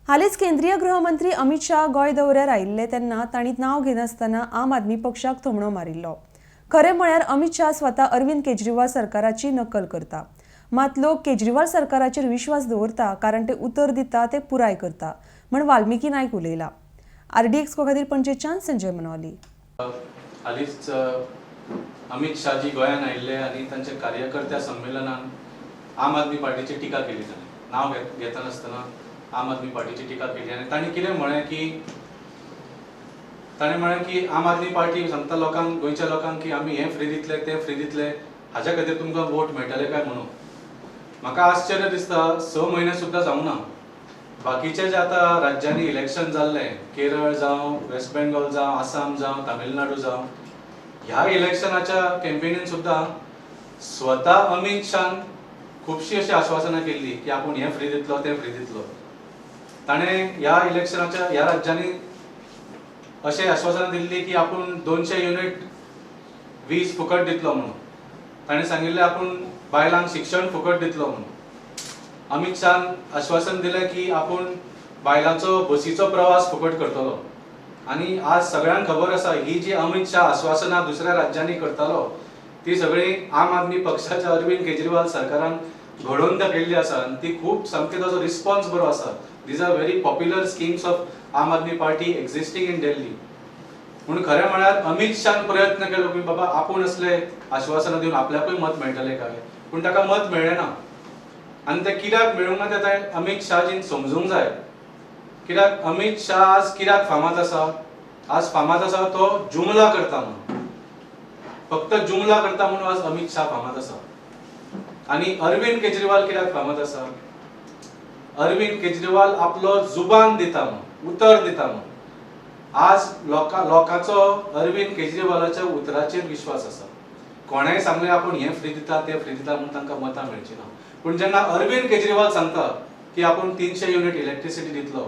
हालींच केंद्रीय गृहमंत्री अमित शाह गोंय दौऱ्यार आयिल्ले तेन्ना तांणी नांव घेनासतना आम आदमी पक्षाक थोमणो मारिल्लो. खरें म्हळ्यार अमित शाह स्वता अरविंद केजरीवाल सरकाराची नकल करता. मात लोक केजरीवाल सरकाराचेर विश्वास दवरता, कारण ते उतर दिता ते पुराय करता म्हण वाल्मिकी नायक उलयला. आरडीएक्स खातीर पणजेच्यान संजय मनोली. हालींच अमित शाहजी गोंयांत आयिल्ले आनी तांच्या कार्यकर्त्या संमेलनान आम आदमी पार्टीची टिका केली. ताणें नांव घेतनासतना आम आदमी पार्टीची टिका केली आनी तांणी कितें म्हळें की, ताणें म्हळें की आम आदमी पार्टी सांगता लोकांक, गोंयच्या लोकांक की आमी हें फ्री दितले, तें फ्री दितले, हाज्या खातीर तुमकां वोट मेळटले काय म्हणून. म्हाका आश्चर्य दिसता, 6 म्हयने सुद्दां जावंक ना, बाकीचे जे आतां राज्यांनी इलेक्शन जाल्लें, केरळ जावं, वेस्ट बेंगॉल जावं, आसाम जावं, तामिळनाडू जावं, ह्या इलेक्शनाच्या कॅम्पेनीन सुद्दां स्वता अमित शान खुबशीं अशीं आश्वासनां केल्लीं की आपूण हें फ्री दितलो, तें फ्री दितलो. ताणें ह्या इलेक्शनाच्या ह्या राज्यांनी अशें आश्वासनां दिल्लीं की आपूण 200 युनीट वीज फुकट दितलो म्हणून. ताणें सांगिल्लें आपूण बायलांक शिक्षण फुकट दितलो म्हणून. अमित शान आश्वासन दिलें की आपूण बायलांचो बसीचो प्रवास फुकट करतलो. आनी आज सगळ्यांक खबर आसा, ही जी अमित शाह आश्वासनां दुसऱ्या राज्यांनी करतालो ती सगळी आम आदमी पक्षाच्या अरविंद केजरीवाल सरकारान घडोवन दाखयल्ली आसा आनी ती खूब सामके ताचो रिस्पॉन्स बरो आसा. These are very popular schemes of Aam Aadmi Party existing in Delhi. पूण खरें म्हळ्यार अमित शान प्रयत्न केलो की बाबा आपूण असले आश्वासनां दिवन आपल्याकूय मत मेळटलें काय, पूण ताका मत मेळ्ळें ना. आनी तें कित्याक मेळूंक ना तें अमित शाहजीन समजूंक जाय. कित्याक अमित शाह आज कित्याक फामाद आसा? आज फामाद आसा तो जुमला करता म्हणून. फक्त जुमला करता म्हणून आज अमित शाह फामाद आसा. आनी अरविंद केजरीवाल कित्याक फामाद आसा? अरविंद केजरीवाल आपलो जुबान दिता म्हणून, उतर दिता म्हणून. आज लोकांचो अरविंद केजरीवालाच्या उतराचेर विश्वास आसा. कोणेय सांगलें आपूण हें फ्री दिता, तें फ्री दिता म्हूण तांकां मतां मेळची ना. पूण जेन्ना अरविंद केजरीवाल सांगता की आपूण 300 युनीट इलेक्ट्रिसिटी दितलो,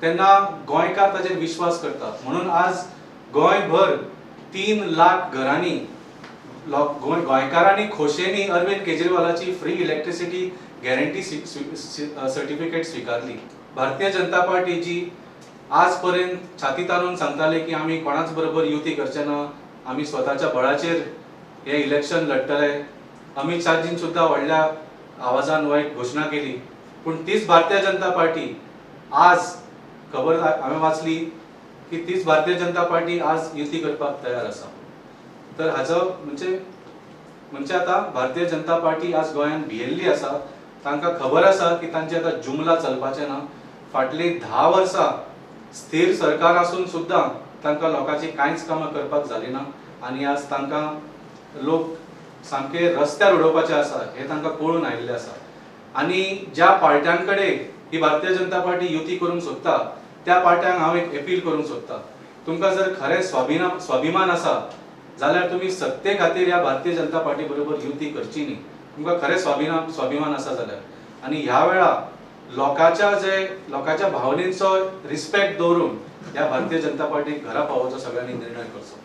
तेन्ना गोंयकार ताचेर विश्वास करता. म्हणून आज गोंयभर 3 लाख घरांनी लोक, गोंयकारांनी खोशेनी अरविंद केजरीवालाची फ्री इलेक्ट्रिसिटी गॅरंटी सर्टिफिकेट स्विकारली. भारतीय जनता पार्टी जी आज पर्यंत छाती ताणून सांगताले की आमी कोणाच बरोबर युती करचे ना, आमी स्वताच्या बळाचेर हे इलेक्शन लढटले, अमित शहाजीन सुद्दां व्हडल्या आवाजान हो एक घोशणा केली. पूण तीच भारतीय जनता पार्टी आज खबर हांवें वाचली की तीच भारतीय जनता पार्टी आज युती करपाक तयार आसा. तर हाजो म्हणजे म्हणजे आतां भारतीय जनता पार्टी आज गोंयांत भियेल्ली आसा. तांकां खबर आसा की तांचे आतां जुमला चलपाचें ना. फाटलीं 10 वर्सां स्थीर सरकार आसून सुद्दां तांकां लोकांची कांयच कामां करपाक जाली ना आनी आज तांकां लोक सामके रस्त्यार उडोवपाचे आसा हें तांकां कळून आयिल्लें आसा. आनी ज्या पार्ट्यां कडेन ही भारतीय जनता पार्टी युती करूंक सोदता, त्या पार्ट्यांक हांव एक अपील करूंक सोदता. तुमकां जर खरें स्वाभिमान आसा जाल्यार तुमी सत्ते खातीर ह्या भारतीय जनता पार्टी बरोबर युती करची न्ही, तुमकां खरें स्वाभिमान आसा जाल्यार. आनी ह्या वेळा लोकांच्या जे लोकांच्या भावनेचो रिस्पेक्ट दवरून ह्या भारतीय जनता पार्टीक घरा पावोवचो सगळ्यांनी निर्णय करचो.